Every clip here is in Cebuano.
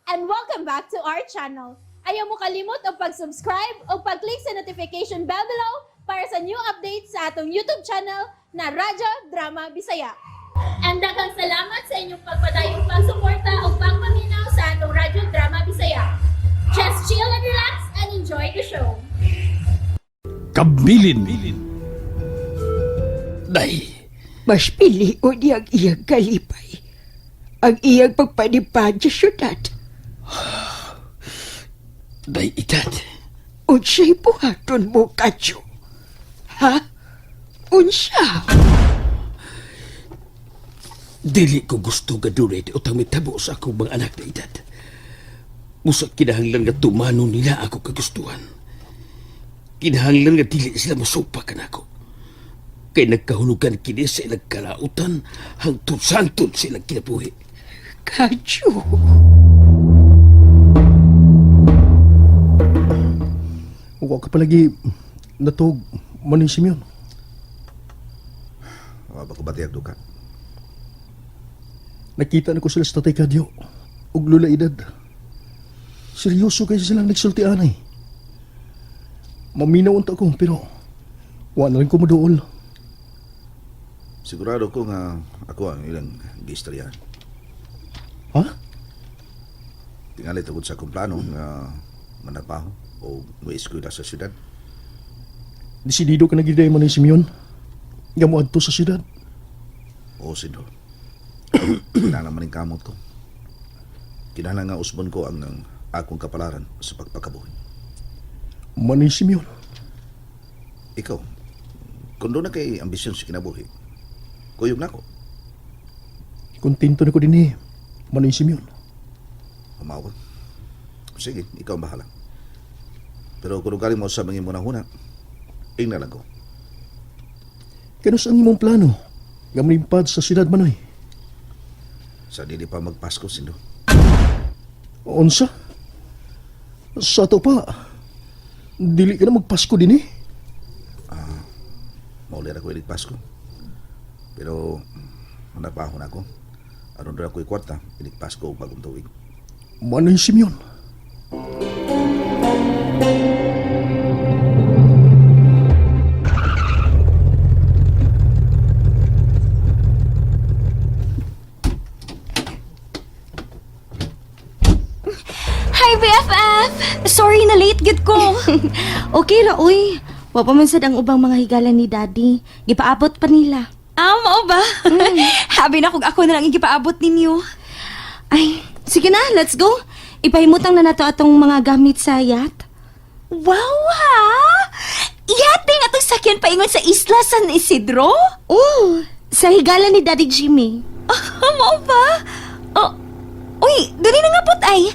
And welcome back to our channel. Ayaw mo kalimot og pag-subscribe o pag-click sa notification bell below para sa new updates sa atong YouTube channel na Radyo Drama Bisaya. And daghang salamat sa inyong pagpadayong pagsuporta o pagpaminaw sa atong Radyo Drama Bisaya. Just chill and relax and enjoy the show. Kabilin. Day, Mas pili o niya ang iyang kalipay. Ang iyang pagpanipad sa syudad. Day itat. Unsa'y buhaton mo, Kadyo? Ha? Unsa? Dili ko gusto ga dunay utang mitabo sa akong mga anak na edad. Busa kinahanglan nga tumano nila ako kagustuhan. Kinahanglan nga dili sila mosupa kanako. Kay nagkahulugan kini sa ilang kalautan hangtod santod sa ilang kinabuhi. Kadyo. Wa ka palagi natug Manoy Simeon. Wa ba ko batiyag duka? Nakita na ko sila sa Tatay Kadyo ug lula edad. Seryoso kay silang nagsultian ay. Maminaw unta ko pero wa na lang ko moduol. Sigurado ko nga ako ang ilang giistoryahan. Ha? Tingali tungod sa akong plano nga manabaho o moeskwela sa syudad. Desidido ka na gid Manoy Simeon. Nga moadto sa syudad. Oo, Sindo. Kinahanglan man ang kamot ko. Kinahanglan nga usbon ko ang akong kapalaran sa pagpakabuhi. Manoy Simeon. Ikaw, kung doon na kay ambisyon sa kinabuhi, kuyog na ko. Kontento na ko dinhi, Manoy Simeon. Humawag. Sige, ikaw ang bahala. Pero kung galing mo sa mga imong huna, ingna lang ko. Kanus ang imong plano? Nga molimpad sa syudad, Manoy. Sa dili pa magpasko, Sindo. Unsa? Sa ato pa. Dili ka na magpasko dinhi. Mauli ra ko ilig Pasko. Pero manabahon ako. Aron ra ko'y kwarta, ilig Pasko og bagong tuig. Manoy Simeon. Hi, BFF! Sorry na late gid ko. Okay ra oy. Wa pa man sad ang ubang mga higala ni Daddy. Gipaabot pa nila. Ah, mao ba? Habi na kung ako na lang ang gipaabot ninyo. Ay, sige na, let's go. Ipahimutang na nato atong mga gamit sa yacht. Wow, ha? Yate nga itong sakyan paingon sa Isla San Isidro? Oh, sa higala ni Daddy Jimmy. Ah, mao ba? Oh, uy, dali na nga pot ay.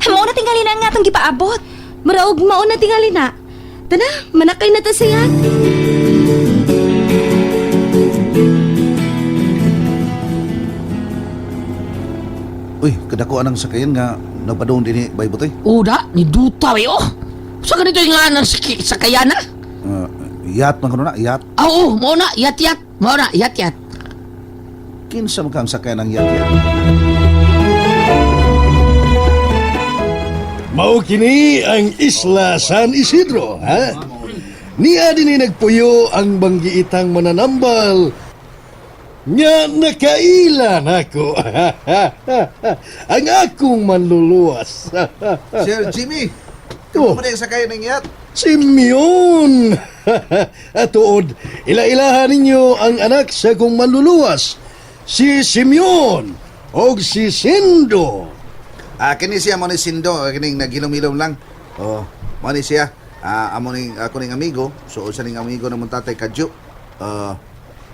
Mao na tingali na nga itong gipaabot. Maraog mao na tingali na. Tana, manakay na ta sa yacht. Uy, kadako anang sakayan nga nagpadung dinhi bay butoy. Uda, ni Duta, eh, oh. Sa ganito yung nga ng sakayana? Yacht man kuno na, yacht. Ah, oo, mao na, yat-yat. Mao na, yat-yat. Kinsa man kang sakayan ang yacht yacht? Mao kini ang Isla San Isidro, ha? Niya din nagpuyo ang banggiitang mananambal nga nakaila nako. Ang akong manluluwas. Sir Jimmy, Oh. kamo man ang sakayan ng yacht? Simeon! Atuod, ila-ilahan ninyo ang anak sa akong manluluwas, si Simeon og si Sindo. Ah, kini siya mo ni Sindo, kining nagilom-ilom lang. Oh, mo ni siya. Ah, amo ning ako ning amigo, so usa ning amigo namong tatay Kadyo. Ah,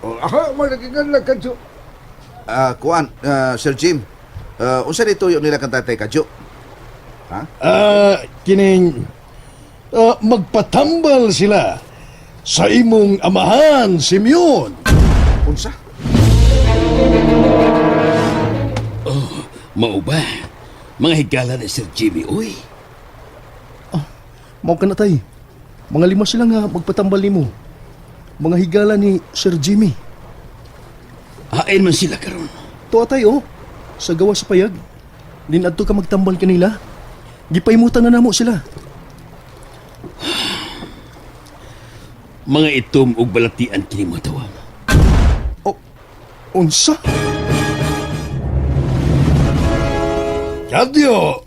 Oh, ako, malagingan lang kadyo. Kuan, Sir Jim. Unsa ni tuyo nila kang tatay Kadyo? Ha? Ah, kining magpatambal sila sa imong amahan, Simeon. Unsa? Oh, mao ba? Mga higala ni Sir Jimmy, uy. Mao ka na tay. Mga lima sila nga magpatambal nimo. Mga higala ni Sir Jimmy. Hain man sila karon. Tuwa tay oh, sa gawa sa payag. Din adto ka magtambal kanila. Gipahimutan na namo sila. Mga itom og balatian kini mga tawa. O, unsa? Kadyo,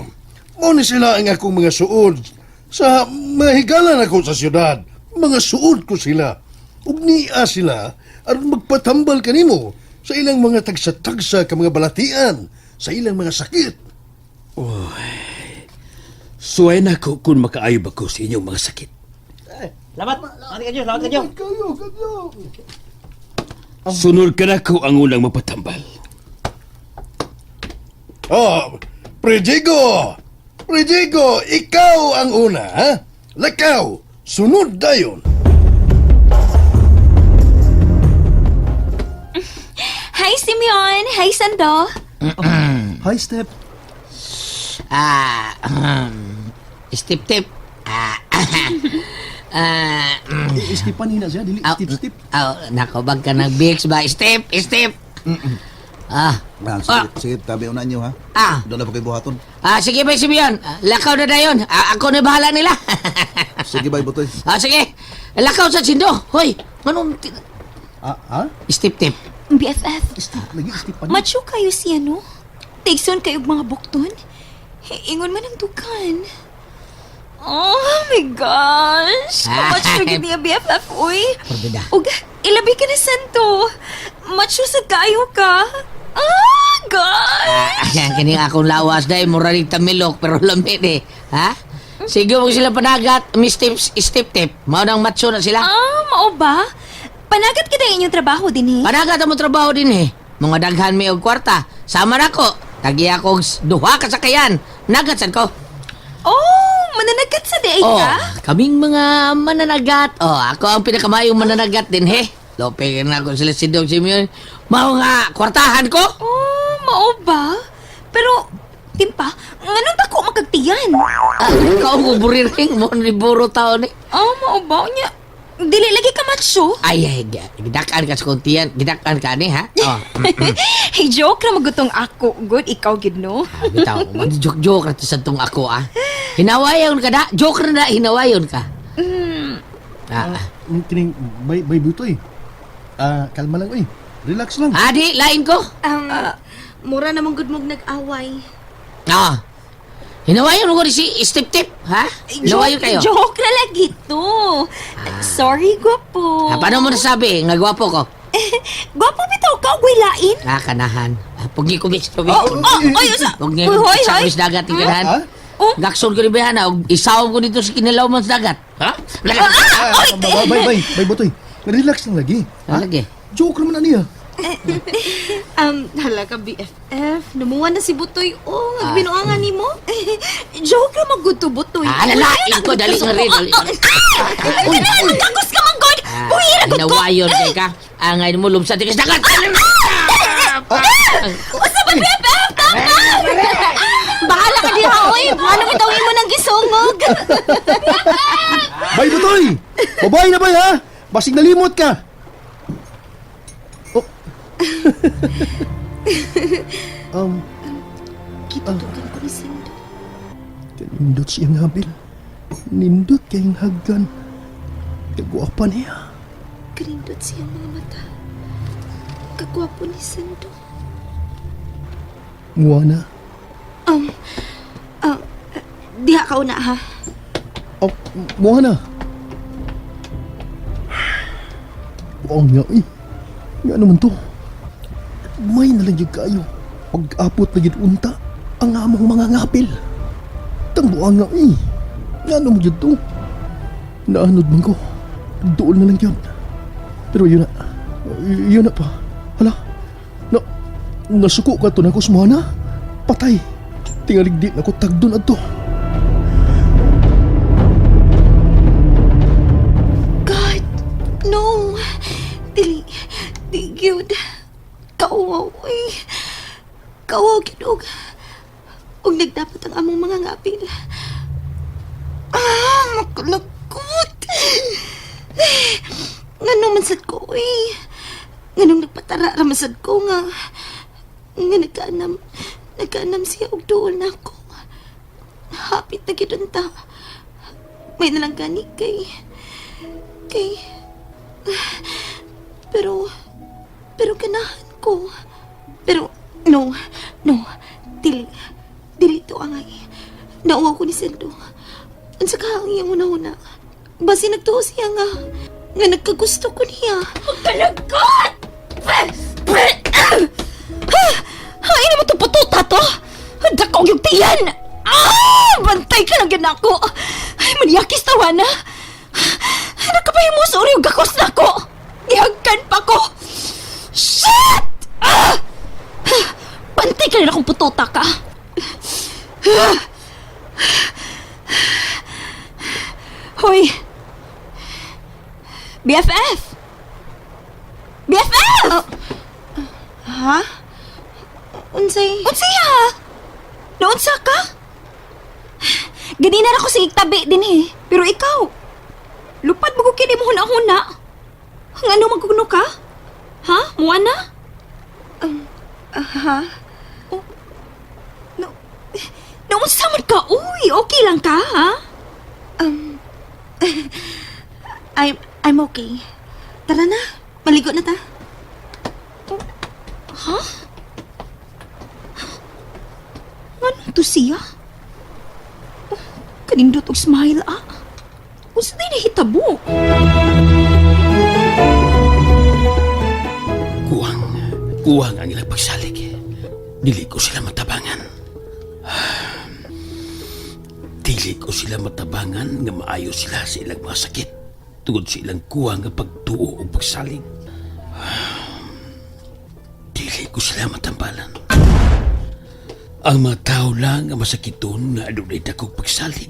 mo ni sila ang akong mga suod. Sa mga higalan ako sa syudad, mga suod ko sila. Ug niya sila aron magpatambal kanimo sa ilang mga tagsa-tagsa ka mga balatian, sa ilang mga sakit. Suway na ko kung makaayo ba ko sa inyong mga sakit. Labat. Labat kadyo, labat kadyo. Kayo, kadyo. Sunod ka na ko ang unang mapatambal. Oh, Predigo! Predigo, ikaw ang una, ha? Lakaw, sunod dayon. Hi, Simeon! Hi, Sando! Hi, Step. Ah, step tip. Ah, ah, Istipan nina siya, dili Aw, step step. Aw, nako, bag ka ng bigs ba? Step, step. Ah, Ah, sige, sige, tabi una nyo ha. ah, Doon na pa kayo buhaton. ah, sige ba, Simeon? Ah, Lakaw na dayon. Ah, ako na bahala nila. Sige, bay, butoy. Ah, sige. Lakaw sa sindo. Hoy, manong Ah, ha? step tip. BFF, Step lagi istipan. macho kayo siya, no? Tigson kayo og mga bukton. Ingon man ang dukan. Oh my gosh! Macho gid niya BFF, uy! Porbida. Ug, ilabi ka na santo. Macho sa kayo ka. Ah, gosh! Ayan, kini akong lawas dahil mura rin tamilok pero lamit eh. Ha? Sige mo sila panagat, miss tips, step tip. Mao nang macho na sila. Ah, mao ba? Panagat kita inyong trabaho din eh. Panagat ang mo trabaho din eh. Mga daghan may og kwarta. Sama na ko. Tagi akong duha ka sakayan. Nagat sad ko. Oh, mananagat sa day Oh, ka? kaming mga mananagat. Oh, ako ang pinakamayong mananagat din he. Lope na ako sila si Dong Simeon. Mao nga, kwartahan ko. Oh, mao ba? Pero, timpa, nganong dako makagtiyan? Ah, ikaw ko buriring mo ni buro taon eh. Oh, mao ba? Unya, dili lagi ka macho. Ay, ay, gidakan ka sa kuntian. Gidakan ka ni, ha? Oh. Hey, joke ra magutong ako. Good, ikaw gid no? Ah, Bitaw, mag-joke-joke na to sa tong ako, ah. Hinawayon ka na? Joke na na, hinawayon ka. Ah, Kining bay bay butoy. Ah, kalma lang oy. Relax lang. ah, di, lain ko. Mura namang gud mong nag-away. Ah. Hinawayon ko ni si Step Tip, ha? Hinawayon kayo. Joke ra lagi to. Sorry, gwapo. Ah, paano mo nasabi? Nga gwapo ko. Gwapo bitaw ka, ugway lain. Ah, kanahan. Ah, pugi ko, bis, pugi. Oh, oh, oy, usa. Pugi Uy, ko, hoy, sa hoy. bis dagat, kanahan. Ah? Oh. Gakson ko ni Behana, og isawom ko dito sa kinalaw man sa dagat. Ha? Ah, oy, Bay bay bay, bay butoy. Relax lang lagi. Ah, lagi. Joke naman na niya. Hala ka BFF. Numuwa na si Butoy. Oh, ngagbinuangan nimo. Joke ra magud to butoy. Ah, lalain ko, dali nga rin, dali. Ah! Uy, uy, gagos ka man god. Ah, Buhira gud ko. Hinawayon kay ka. Ah, ngayon mo, lumsa, tikas dagat. Usa ba BFF? Tama. Bahala ka diha oy. Ano bitaw imo nang gisungog? Bay butoy. Babay na bay ha. Basig nalimot ka. Oh. Gitutukan ko ni Sando. Kanindot siyang habil. Nindot kayong haggan. Kagwapa niya. Kanindot siyang mga mata. Kagwapo ni Sando. Muana. Diha ka una ha. Oh, Moana. Buong nga eh. Nga naman to. May nalang yun kayo. Pag-apot na yun unta, ang among mga ngapil. Tangbuang nga eh. Nga naman yun to. Naanod man ko. Dool na lang yun. Pero yun na. Yun na pa. Hala. Na, nasuko ka to na ko sa Moana. Patay. Tingalig di na ko tagdon adto. God, no. Dili, di gyud. Kauwaw, oy. Kauwaw gyud og. Og nagdapat ang among mga ngapil. Ah, makulakot. Ngano man sad ko, oy. Nganong nagpatara ra man sad ko nga nga nagkaanam. Nagkaanam siya og duol na ako. Hapit na gyud unta. May nalang gani kay pero ganahan ko. Pero no, no, dili dili to angay. Nauwa ko ni Sendo. Unsa ka ang iyang una-una? Basi nagtuo siya nga nagkagusto ko niya. Magkalagot! Ay, naman to pututa to! Dako yung tiyan! Ah! Bantay ka lang yan ako! Ay, maniyakis tawa na! Nakapahimo sa uri yung gakos na ako! Ihagkan pa ko! Shit! Ah! Bantay ka rin akong pututa ka! Hoy! BFF! BFF! Oh. Ha? Unsay? Unsay ha? Naunsa ka? Ganina ra ko sa tabi din eh. Pero ikaw, lupad mo ko kini mo huna-huna. Ang ano magkugno ka? Ha? Muwa na? Ha? Oh. No, naunsa man ka? Uy, okay lang ka ha? I'm okay. Tara na. Maligo na ta. Ha? Ano to siya? Oh, kanindot og smile ah. Unsa day nahitabo? Kuwang, kuwang ang ilang pagsalig. Dili ko sila matabangan. Dili ko sila matabangan nga maayo sila sa ilang mga sakit tungod sa ilang kuwang nga pagtuo o pagsalig. Dili ko sila matambalan. Ang mga tao lang nga masakiton nga adunay dakong pagsalig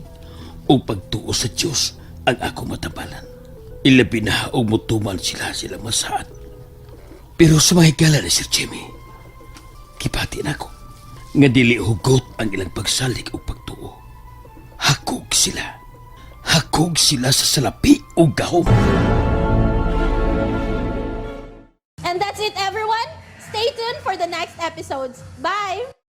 o pagtuo sa Dios ang ako matambalan. Ilabi na og mutuman sila sila masaad. Pero sa mga higala ni Sir Jimmy, kipati na ako nga dili hugot ang ilang pagsalig o pagtuo. Hakog sila. Hakog sila sa salapi o gahom. And that's it, everyone. Stay tuned for the next episodes. Bye!